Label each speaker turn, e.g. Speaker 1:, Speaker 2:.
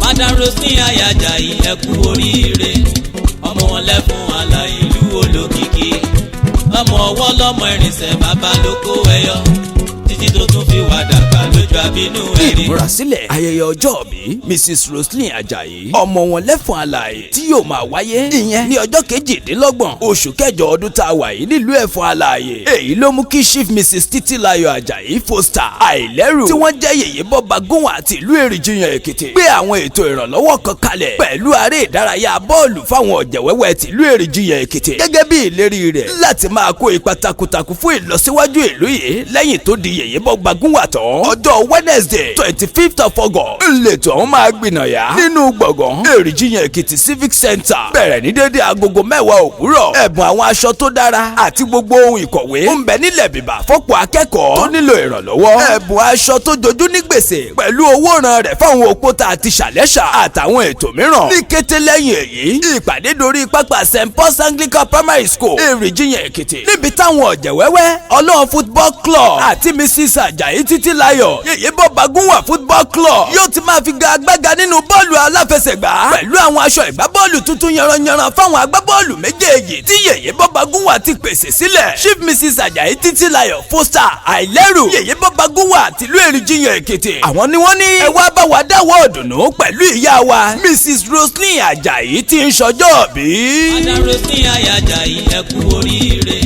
Speaker 1: Madam Roseline Ayajayi, ẹ kú oríire. Ọmọ wọn lẹ́fún àlà ìlú olókìkí, ọmọ ọwọ́ lọ́mọ ìrìnsẹ̀ bàbá ló kó ẹyọ títí tó tún fi wà dàgbà lójú àbínú
Speaker 2: Ní
Speaker 1: ẹni.
Speaker 2: ìmúrasílẹ̀ ayẹyẹ ọjọ́ ìbí Mrs Roseline Ajayi, ọmọ wọn lẹ́fọ̀n alààyè, tí yóò máa wáyé ìyẹn ní ọjọ́ 28 oṣù kẹjọ ọdún tá a wà yìí nílùú Ẹ̀fọ̀n Alààyè, èyí ló mú kí Chief Mrs Títílayọ̀ Ajayi Foster Àìlẹ́rù, tí wọ́n jẹ́ yèyé bọ́ba gúnwà àti ìlú Èrìjìyàn Èkìtì, gbé àwọn ètò ìrànlọ́wọ́ kan kalẹ̀ pẹ̀lú aré ìdárayá bọ́ọ̀lù fáwọn ọ̀jẹ̀wẹ́wẹ́ tìlú Èrìjìyàn Èkìtì, gẹ́gẹ́ bí ìlérí rẹ̀ láti máa kó ipa takuntakun fún ìlọsíwájú ìlú yìí lẹ́yìn tó di yèyé bọ́ba gúnwà tán. Ọjọ́ Wednesday, 25th of August, ńlẹ̀tọ̀ ọ̀hún máa gbìnàyà nínú gbọ̀ngàn Èrìjìyàn Èkìtì Civic Center, bẹ̀rẹ̀ ní dédé agogo 10 òwúrọ̀. Ẹ̀bùn àwọn aṣọ tó dára àti gbogbo ohun ìkọ̀wé ń bẹ nílẹ̀ bìbà fọ́pọ̀ akẹ́kọ̀ọ́ tó nílò ìrànlọ́wọ́. Ẹ̀bùn aṣọ tó jojú ní gbèsè pẹ̀lú owó ran rẹ̀ fáwọn opó tá a ti ṣàlẹ́ṣà àtàwọn ètò mìíràn. Ní kété lẹ́yìn èyí, ìpàdé dorí pápá St Paul's Anglican Primary School, Èrìjìyàn Èkìtì, níbi táwọn ọ̀jẹ̀wẹ́wẹ́ Ọlọ́run Football Club àti Mrs Ajayi Títílayọ̀ yèyé bọ́bagúnwà Football Club yóò ti máa fi gagbága nínú bọ́ọ̀lù aláfẹsẹ̀gbá, pẹ̀lú àwọn aṣọ ìgbábọ́ọ̀lù tuntun yanranyanran fáwọn agbábọ́ọ̀lù méjèèjì tí yèyé bọ́bagúnwà ti pèsè sílẹ̀. Chief Mrs Ajayi Títílayọ̀ Foster Àìlẹ́rù, yèyé bọ́bagúnwà tìlú Èrìjìyàn Èkìtì, àwọn ni wọ́n ní ẹ wá bá wa dáwọ́ ọ̀dùnnú pẹ̀lú ìyá wa Mrs Roseline Ajayi tí ń ṣọjọ́ bí.
Speaker 1: Madam Roseline Ayajayi, ẹ kú oríire.